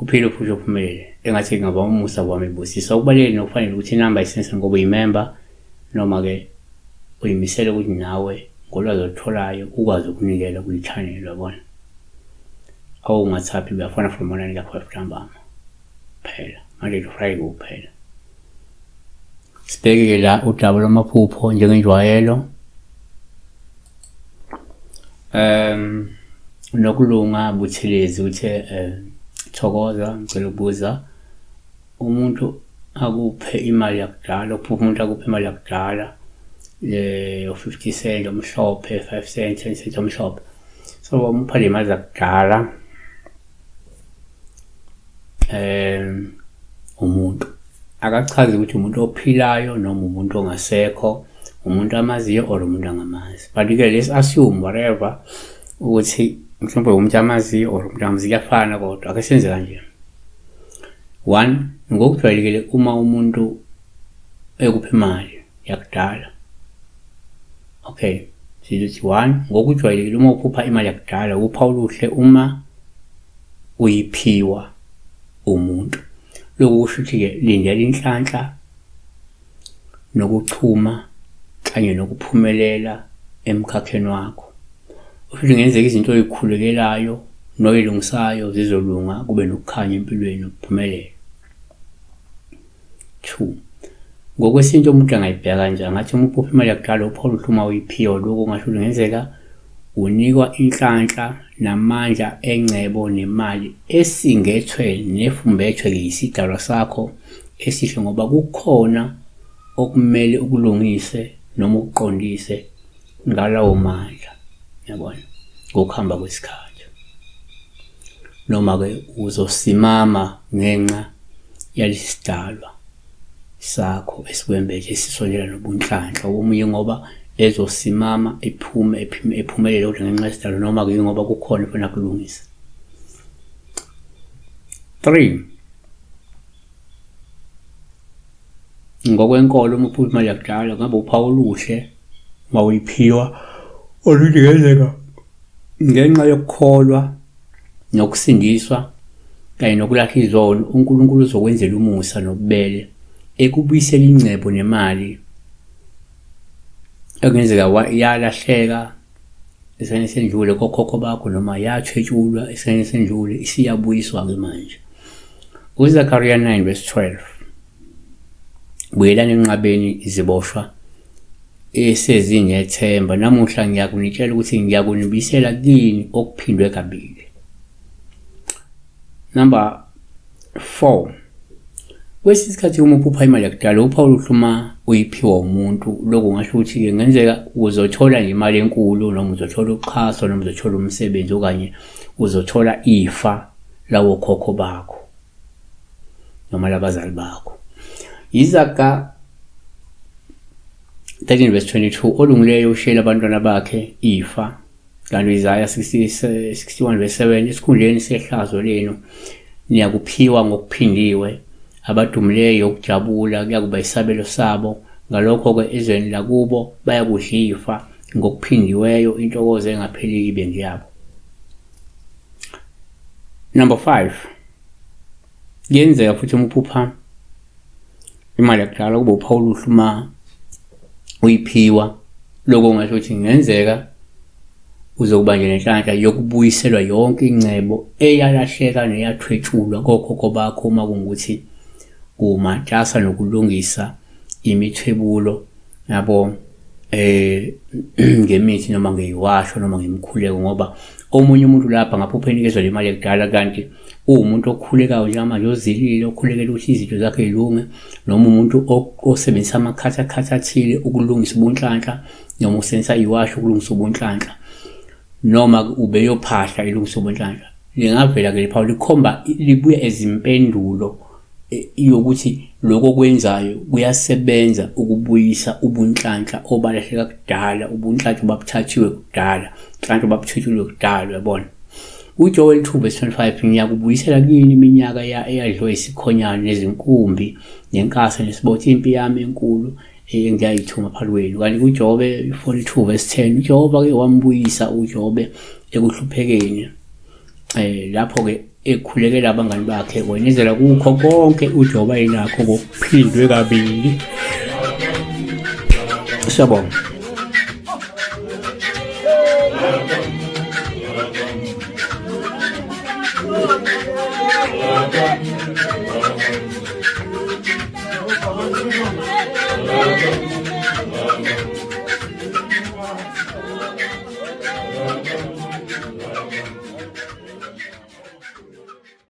Kuphila uphusha uphumelele. Engathi kungaba umusa wami busisa. Okubalulekile nokufanele ukuthi inamba isense ngoba uyimember noma-ke uyimisele ukuthi nawe ngolwazi olutholayo ukwazi ukunikela kwi-channel uyabona. Awungathaphi uyafona from 1 ka 5 ntambama kuphela. Monday to Friday kuphela. Sibheke-ke la udaba lwamaphupho njengenjwayelo. Nokulunga Buthelezi uthe thokoza ngicela ukubuza umuntu akuphe imali yakudala uphupha umuntu akuphe imali yakudala o-50 cent omhlophe 5 cent 10 cent omhlophe so wamupha le mali zakudala umuntu akachazi ukuthi umuntu ophilayo noma umuntu ongasekho umuntu amaziyo or umuntu angamazi but ke let's assume whatever ukuthi mhlawumbe umuntu amaziyo or umuntu angamazi kuyafana kodwa ake senze kanje. One, ngokujwayelekile uma umuntu ekupha imali yakudala, okay, sizothi one, ngokujwayelekile uma uphupha imali yakudala uphawu oluhle uma uyiphiwa umuntu. Lokhu kusho ukuthi-ke lindela inhlanhla nokuchuma kanye nokuphumelela emkhakheni wakho. Futhi kungenzeka izinto oyikhulekelayo noyilungisayo zizolunga kube nokukhanya empilweni nokuphumelela. 2. Ngokwesintu umuntu angayibheka kanje angathi uma uphupha imali yakudala uphola uhle uma uyiphiwa lokhu kungasho ukuthi kungenzeka unikwa inhlanhla namandla engcebo nemali esingethwe nefumbethwe-ke yisidalwa sakho esihle ngoba kukhona okumele ukulungise noma ukuqondise ngalawo mandla yabona ngokuhamba kwesikhathi noma-ke uzosimama ngenxa yalesi sidalwa sakho esikwembethe esisondela nobunhlanhla omunye ngoba ezosimama ephume ephumelele kodwa ngenxa yesidalwa noma-ke ngoba kukhona efuna kulungisa. 3 Ngokwenkolo uma uphupha imali yakudala ngabe uphawu oluhle uma uyiphiwa oludingezeka ngenxa yokukholwa nokusindiswa kanye nokulahla izono uNkulunkulu uzokwenzela umusa nobubele ekubuyisela ingcebo nemali ekungenzeka yalahleka esikhathini esendlule kokhokho bakho noma yathwetshulwa esikhathini esendlule isiyabuyiswa-ke manje. UZakariya 9 verse 12 Buyelani enqabeni iziboshwa esezinethemba namuhla ngiyakunitshela ukuthi ngiyakunibuyisela kini okuphindwe kabili. Number 4 Kwesinye isikhathi uma uphupha imali yakudala uphawu oluhle uma uyiphiwa umuntu lokhu kungasho ukuthi-ke kungenzeka uzothola nje imali enkulu noma uzothola uxhaso noma uzothola umsebenzi okanye uzothola ifa lawokhokho bakho noma labazali bakho. Izaga 13 verse 22 olungileyo ushiyela abantwana bakhe ifa Kanti u-Isaya 61 verse 7 esikhundleni sehlazo lenu niyakuphiwa ngokuphindiwe abadumileyo ukujabula kuyakuba isabelo sabo ngalokho-ke ezweni lakubo bayakudla ifa ngokuphindiweyo intokozo engapheliyo ibe ngeyabo. Number 5 kuyenzeka futhi uma uphupha imali yakudala kube uphawu oluhle uma uyiphiwa lokho kungasho ukuthi kungenzeka uzokuba nje nenhlanhla yokubuyiselwa yonke ingcebo eyalahleka neyathwetshulwa kokhokho bakho uma kungukuthi umatasa nokulungisa imithwebulo yabo ngemithi noma ngeyiwasho noma ngemikhuleko ngoba omunye umuntu lapha ngaphupha enikezwa le mali ekudala kanti uwumuntu okhulekayo njengamanje ozilile okhulekela ukuthi izinto zakhe zilunge noma umuntu osebenzisa amakhathakhatha athile ukulungisa ubunhlanhla noma usebenzisa iwasho ukulungisa ubunhlanhla noma ubeyophahla ilungisa ubunhlanhla lingavela ke liphawu likhomba libuya ezimpendulo yokuthi lokho okwenzayo kuyasebenza ukubuyisa ubunhlanhla obalahleka kudala ubunhlanhla obabuthathiwe kudala inhlanhla obabuthetshulwe kudala uyabona. UJoel 2 verse 25 ngiyakubuyisela kini iminyaka eyadliwa isikhonyane nezinkumbi nenkasa nesibothi impi yami enkulu engiyayithuma phakathi kwenu. Kanti kuJobe 42 verse 10 uJehova ke wambuyisa uJobe ekuhluphekeni. Lapho ke ekhulekela abangani bakhe wenezela kukho konke uJobe ayenakho ngokuphindwe kabili. Siyabonga. Thank you.